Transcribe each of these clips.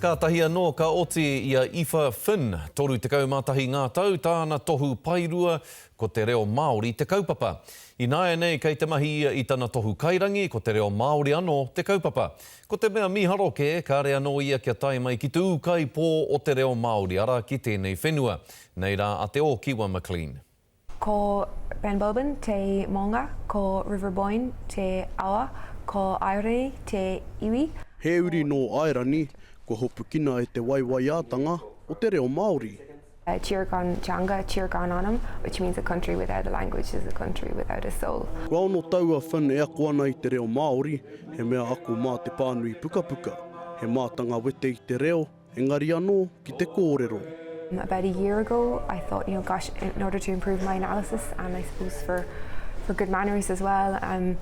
Kātahi anō ka oti i a Aoife Finn, 31 ngā tau, tāna tohu paerua, ko te reo Māori te kaupapa. Ināianei kei te mahi ia i tana tohu kairangi, ko te reo Māori anō te kaupapa. Ko te mea mīharo kē, kāre anō ia kia tae mai ki te ūkaipō o te reo Māori, arā ki tēnei whenua. Nei rā a Te Ōkiwa McLean. Ko Benbulben te maunga, ko River Boyne te awa, ko Airani te iwi. He uri nō Airani, kua hopukina e te waiwaiātanga o te reo Māori. Tír gan teanga, tír gan anam, which means a country without a language is a country without a soul. Kua 6 tau a Finn e ako ana i te reo Māori, he mea ako mā te pānui pukapuka, he mātanga wete i te reo, Engari anō ki te kōrero. About a year ago I thought you know gosh in order to improve my analysis and I suppose for for good manners as well um,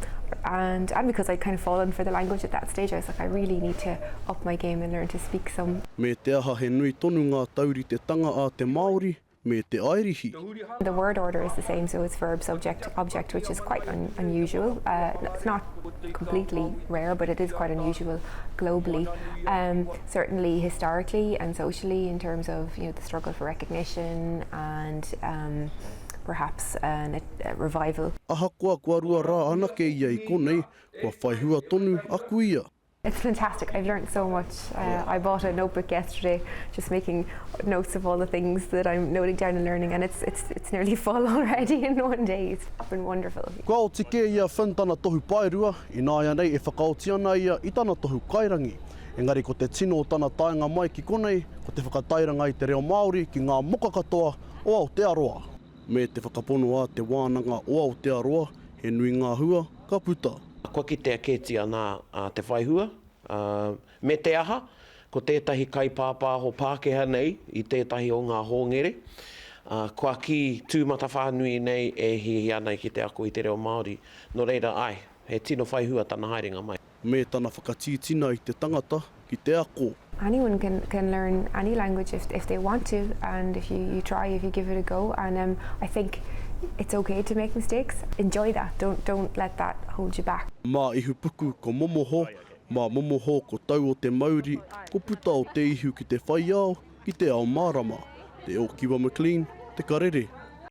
and and because I'd kind of fallen for the language at that stage I was like I really need to up my game and learn to speak some. Me te aha he nui tonu ngā tauritetanga a te Māori me te Airihi. The word order is the same so it's verb subject object which is quite un unusual uh, it's not completely rare but it is quite unusual globally um, certainly historically and socially in terms of you know the struggle for recognition and um, perhaps an, a revival. Ahakoa kua rua rā anake ia i konei, kua whai hua tonu a kuia. It's fantastic. I've learnt so much. Uh, I bought a notebook yesterday, just making notes of all the things that I'm noting down and learning, and it's, it's, it's nearly full already in one day. It's been wonderful. Kua oti kē i a Finn tana tohu paerua, ināianei e whakaoti ana ia i tana tohu kairangi. Engari ko te tino o tana taenga mai ki konei, ko te whakatairanga i te reo Māori ki ngā moka katoa o Aotearoa. Me te whakapono a Te Wānanga o Aotearoa, he nui ngā hua ka puta. Kua kitea kētia nā te whai hua, ā, me te aha, ko tētahi kaipāpāho Pākehā nei i tētahi o ngā hōngere, ā, kua kī tūmatawhānui nei e hiahia ana ki te ako i te reo Māori. Nō reira, āe, he tino whai hua tana haerenga mai. Me tana whakatītina i te tangata ki te ako. Anyone can can learn any language if if they want to and if you you try if you give it a go and um I think it's okay to make mistakes enjoy that don't don't let that hold you back. Mā Ihupuku ko Momoho, mā Momoho ko Tau o te Mauri, ko Puta o te Ihu ki te whai ao, ki te ao mārama. Te Okiwa McLean, Te Karere.